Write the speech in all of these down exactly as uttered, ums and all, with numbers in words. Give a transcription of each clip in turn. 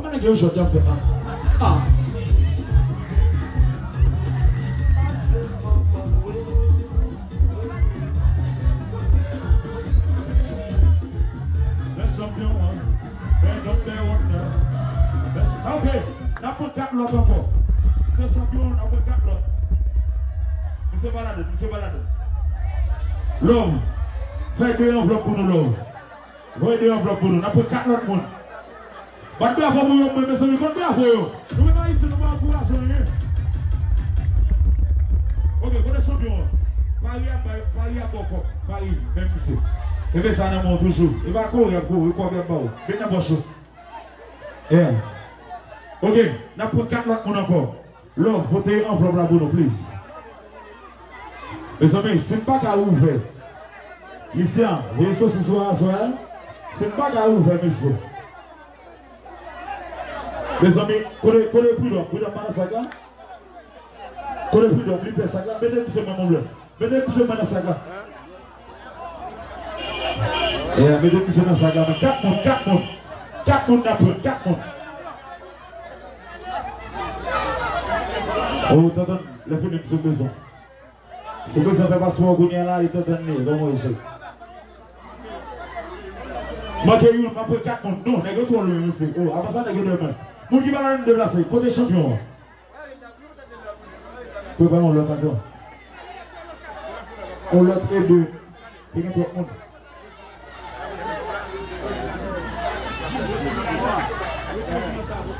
Nèg yo jòt y ap fè a. Ah. Lè chanpyon an, prezante wonnè. Lè ch-, ok, n ap pran kat lòt ankò. Se chanpyon an, n ap pran kat lòt. Misye pa ladan, misye pa ladan. Love, fè de anvlòp pou nou, Love. Voye de anvlòp pou nou. N ap pran kat lòt moun. Bat bravo pou yo, mwen, mezanmi, bat bravo yo. Nou menm Ayisyen, nou pa ankouraje anyen. Ok, kote chanpyon an? Pari ap bay, Pari ap ba w kòb. Pari, men misye. Kenbe sa nan men w toujou. E pa kouri ap kouri, kòb y ap ba w. Met nan pòch ou. Yeah. Ok, n ap pran kat lòt moun ankò. Love, pote anvlòp la pou nou, please. Mezanmi, si n pa ka ouvè, Lisyan, voye sosis ou a aswè a. Si n pa ka ouvè, mesye. Mezanmi, kote, kote Pridòm, Pridòm pa nan sak la? Kote Pridòm, li pè sak la, mete misye men anvlòp. Mete misye men nan sak la. Yeah, mete misye nan sak la, men kat moun, kat moun. Kat moun n ap pran, kat moun. Oh, tantann, lè fini, misye bezwen. Se bezwen fè paspò kounye a la, li tantann li, kòman w ye? Manke youn, m ap pran kat moun. Non, nèg yo twò lwen, mesye. Oh, avan sa, nèg yo demen. Moun ki pa la, deplase. Kote chanpyon an? Prepare yon lòt ankò. Yon lòt e de. Te gen twòp moun.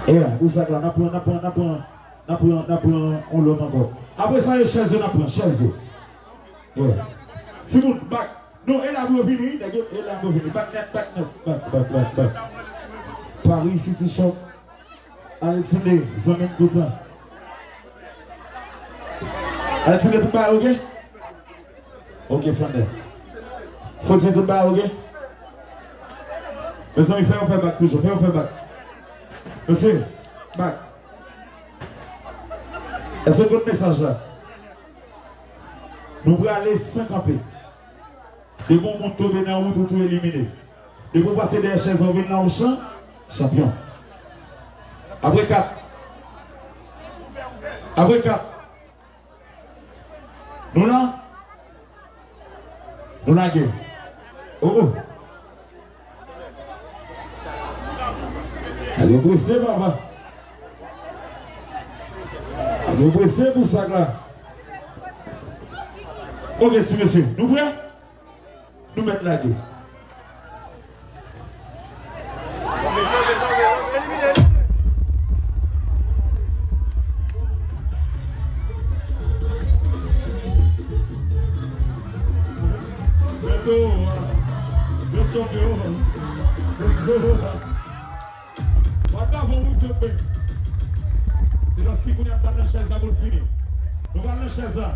E a, ou sak la, n ap pran, n ap pran, n ap pran, n ap pran, n ap pran yon lòt ankò. Apre sa, e chèz yo n ap pran, chèz yo. Yeah. Timoun, bak. Non, e la pou yo vini, wi, nèg yo, e la pou yo vini. Bak nèt, bak nèt, bak, bak, bak, bak. Paris City Shop. Alcide, zanmi m tout tan. Alcide, tout bagay ok? Ok, Flander. Fodye, tout bagay ok? Mezanmi, fè yo fè bak toujou, fè yo fè bak. Mesye, bak. Èske w konn mesaj la? Nou prale san kanpe. Depi yon moun tonbe nan wout, ou tou elimine. Depi w pase dèyè chèz la, ou vin la, ou chan-, chanpyon. Apre kat. Apre kat. Nou la? Nou lage. Oh, oh. Nèg yo prese, papa. Nèg yo prese pou sak la. Ok, ti mesye, nou prè? Nou mèt lage. What the fuck we do, baby? Se nan si kounye a n pral nan chèz la pou l fini. Nou pral nan chèz la.